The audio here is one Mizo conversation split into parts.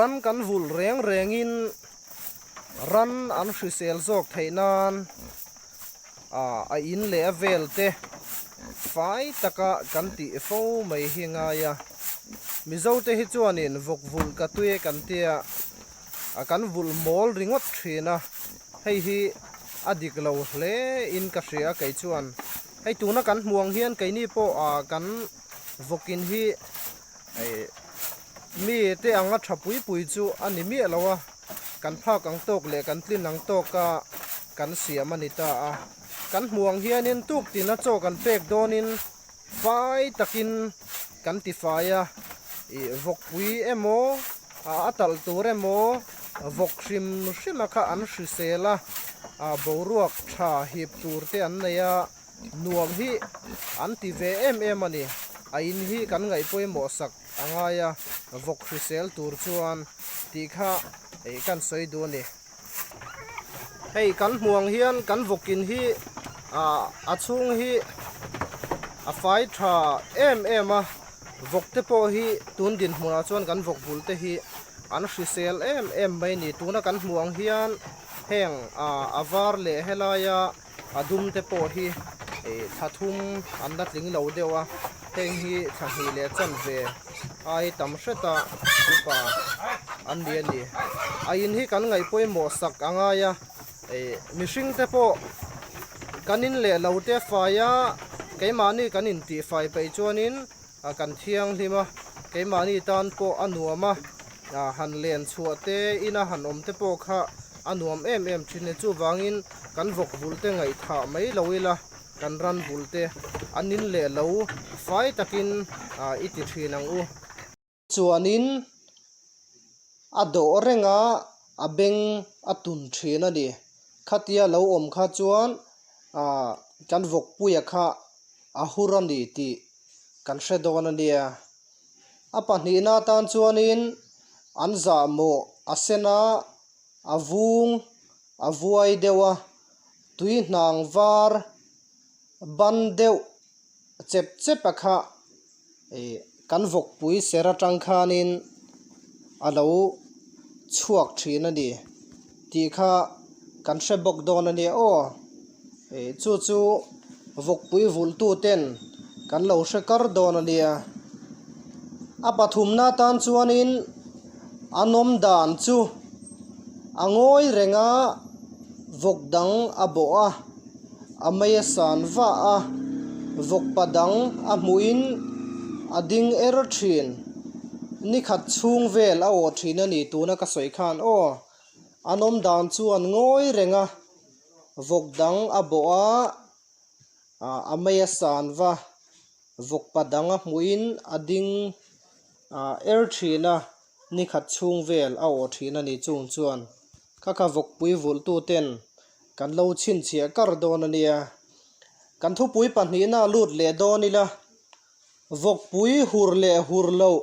Ran kan vulh reng rengin ran an hrisel zawk theih nan a in leh a vel te fai taka kan tih fo mai hi ngai a. Mizo te hi chuanin vawk vulh ka tui e kan tia a kan vulh mawl ringawt thin a, hei hi a dik lo hle in ka hria kei chuan. Hei tuna kan hmuh ang hian keini pawh ah kan vawkin hi eh mi te anga tha pui pui chu a ni miah lo a, kan phak ang tawk leh kan tlin ang tawka kan siam a ni ta a. Kan hmuh ang hianin tuk tina chaw kan pek dawnin fai takin kan ti fai a, ih vawkpui emaw a talh tur emaw vawk hrim hrim a kha an hrisel a, boruak tha hip tur te an nei a, nuam hi an ti ve em em a ni. A in hi kan ngaih pawimawh sak a ngai a, vawk hrisel tur chuan tih kha ih kan sawi duh a ni. Hei kan hmuh ang hian kan vawkin hi ah a chhung hi a fai tha em em a vawk te pawh hi tun dinhmunah chuan kan vawk bul te hi an hrisel em em mai a ni tuna kan hmuh ang hian heng ah a var leh helaia a dum te pawh hi ih thla thum an la tling lo deuh a heng hi thla hnih leh chanve ai tam hret a upa an ni a ni a in hi kan ngaih pawimawh sak a ngai a ih mihring te pawh kan in leh lo te fai a keimahni kan intih fai peih chuanin kan thianghlim a keimahni tan pawh a nuam a han len chhuah te ina han awm te pawh kha a nuam em em thin a chuvangin kan vawk bul te ngaihthah mai lo ila kan ran bul te an in leh lo fai takin i ti thin ang u. Chuanin a dawh reng a a beng a tun thin a ni. Khatia lo awm kha chuan ah kan vawkpuia kha a hur a ni tih kan hre dawn a nia. A pahnihna atan chuanin an zahmawh a sen a, a vung a vuai deuh a, tui hnang var ban deuh chep chep a kha ih kan vawkpui ser atang khanin a lo chhuak thin a ni tih kha kan hre bawk dawn a nia aw ih chu chu vawkpui vulh tu ten kan lo hre kar dawn a nia a pathumna tan chuanin a nawm dan chu a ngawi reng a vawk dang a bawh a. A mei a san vah a, vawkpa dang a hmuhin a ding er thin. Ni khat chhung vel a awh thin a ni tuna ka sawi khan aw. An awm dan chuan ngawi reng a, vawk dang a bawh a, a mei a san va, vawkpa dang a hmuhin a ding er thin a, ni khat chhung vel a awh thin a ni chung chuan kha kha vawkpui vulhtu ten Kan lo chhinchhiah kar dawn a nia. Kan thupui pahnihna lut leh dawn ila, vawkpui hur leh hur loh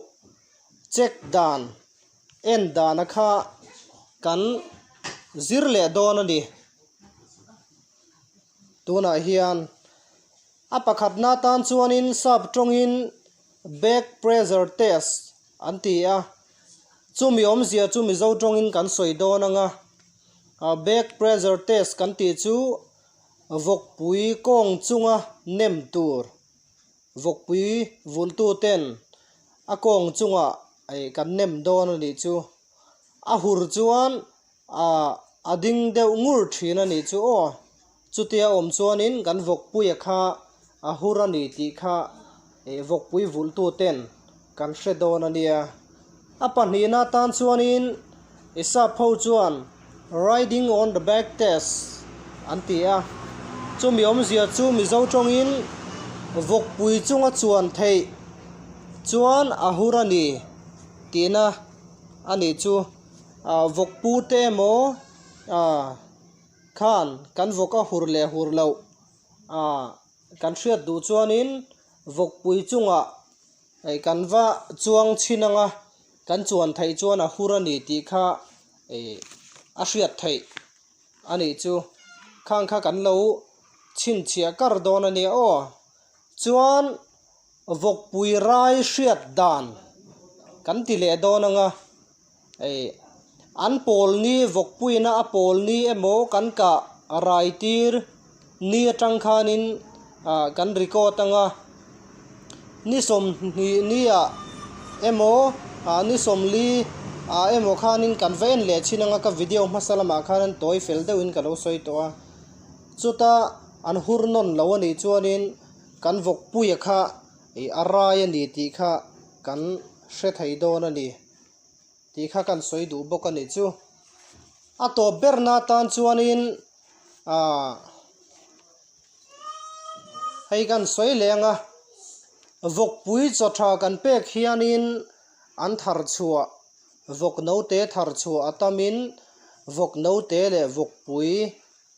check dan en dana kha kan zir leh dawn a ni. Tunah hian a pakhatna atan chuanin sap tawngin back pressure test an ti a, chumi awmzia chu Mizo tawngin kan sawi dawn ang a, back pressure test kan tih chu vawkpui kawng chunga nem tur vawkpui vultu ten a kawng chungah kan nem dawn a nih chu, a hur chuan Ahh a ding deuh ngur thin a nih chu aw. Chutia awm chuanin kan vawkpuia kha a hur a ni tih kha eh vawkpui vulhtu ten kan hre dawn a nia. A pahnihna atan chuanin i sap ho chuan riding on the back test an ti a. Chumi awmzia chu Mizo tawngin vawkpui chunga chuan theih chuan a hur a ni tihna a nih chu. Ah vawk pu te emaw ah khan kan vawk a hur leh hur loh ah kan hriat duh chuanin vawkpui chungah hei kan va chuang chhin ang a kan chuan theih chuan a hur a ni tih kha ih a hriat theih a nih chu khang kha kan lo chhinchhiah kar dawn a nia aw chuan vawkpui rai hriat dan kan ti leh dawn ang a. Hei an pawl ni vawkpuina a pawl ni emaw kan kah rai tir ni atang khanin ah kan record anga ni sawmhnih ni ah emaw ah ni sawmli ah emaw khanin kan va en leh thin anga ka video hmasa lamah khan an tawi fel deuhin ka lo sawi tawh a chuta an hur nawn lo a nih chuanin kan vawkpuia kha ih a rai a ni tih kha kan hre thei dawn a ni. Tih kha kan sawi duh bawk a nih chu. A tawp berna atan chuanin aah hei kan sawi leh ang a, vawkpui chaw tha kan pek hianin an thar chhuah vawk note thar chhuah a tamin vawk note leh vawkpui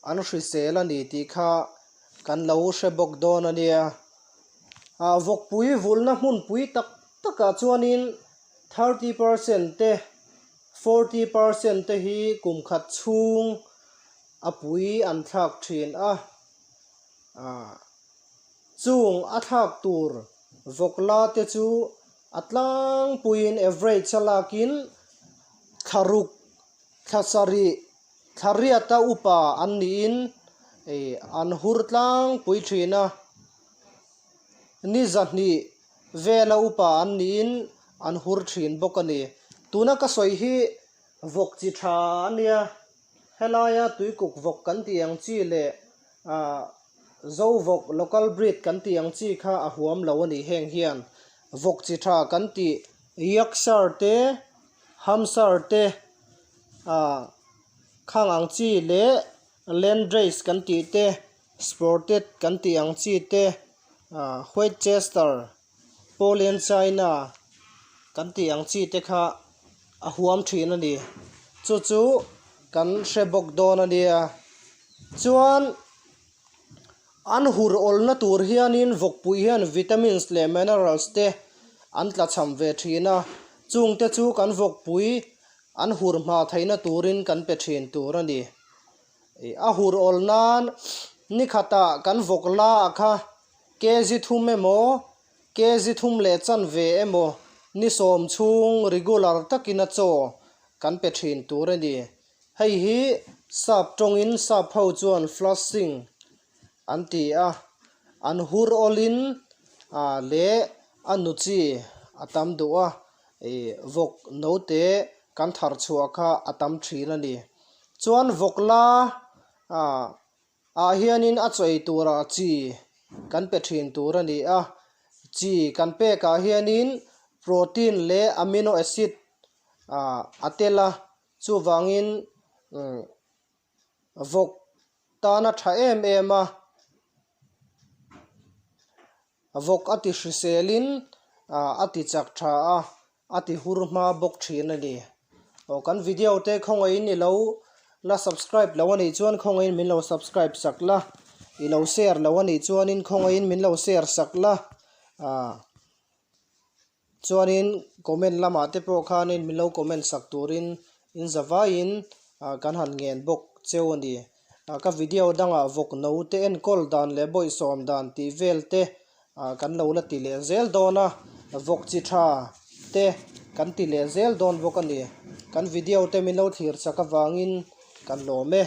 an hrisel a ni tih kha kan lo hre bawk dawn a nia. Ah vawkpui vulhna hmunpui tak takah chuanin 30% te 40% te hi kum khat chhung a pui an thlak thin a ah chung a thlak tur vawk la te chu a tlangpuiin average a lakin thla ruk thla sarih thla riata upa an niin ih an hur tlangpui thin a ni zahnih Vela upa an niin an hur thin bawk a ni. Tuna ka sawi hi vawk chi tha a nia, helaia tuikuk vawk kan tih ang chi leh ah zo vawk local breed kan tih ang chi kha a huam lo a ni heng hian vawk chi tha kan tih Yorkshire te Hampshire te ah khang ang chi leh Landrace kan tih te Sported kan tih ang chi te ah White Chester, Poland China kan tih ang chi te kha a huam thin a ni. Chu chu kan hre bawk dawn a nia. Chuan an hur awlna tur hianin vawkpui hian vitamins leh minerals te an tlachham ve thin a. Chungte chu kan vawkpui an hur hma theihna turin kan pe thin tur a ni. A hur awl nan ni khatah kan vawk la a kha kg thum emaw kg thum leh chanve emaw ni sawm chhung regular takin a chaw kan pe thin tur a ni. Hei hi sap tawngin sap ho chuan flushing an ti a, an hur awlin leh a nu chi a tam duh a, vawk note kan thar chhuah kha a tam thin a ni. Chuan vawk la ah hianin a chawi turah chi kan pe thin tur a ni a, chi kan pekah hianin protein leh amino acid a tel a, chuvangin vawk tana tha em em a, vawk a ti hriselin a ti chak tha a, a ti hur hma bawk thin a ni. Aw kan video te khawngaihin i lo la subscribe lo a nih chuan khawngaihin min lo subscribe sak la, i lo share lo a nih chuanin khawngaihin min lo share sak la ah. Chuanin comment lamah te pawh khanin min lo comment sak turin in zavaiin kan han ngen bawk cheu a ni. Ka video dangah vawk no te enkawl dan leh bawihsawm dan tih vel te kan lo la ti leh zel dawn a, vawk chi tha te kan ti leh zel dawn bawk a ni. Kan video te min lo thlir chak avangin kan lawm e.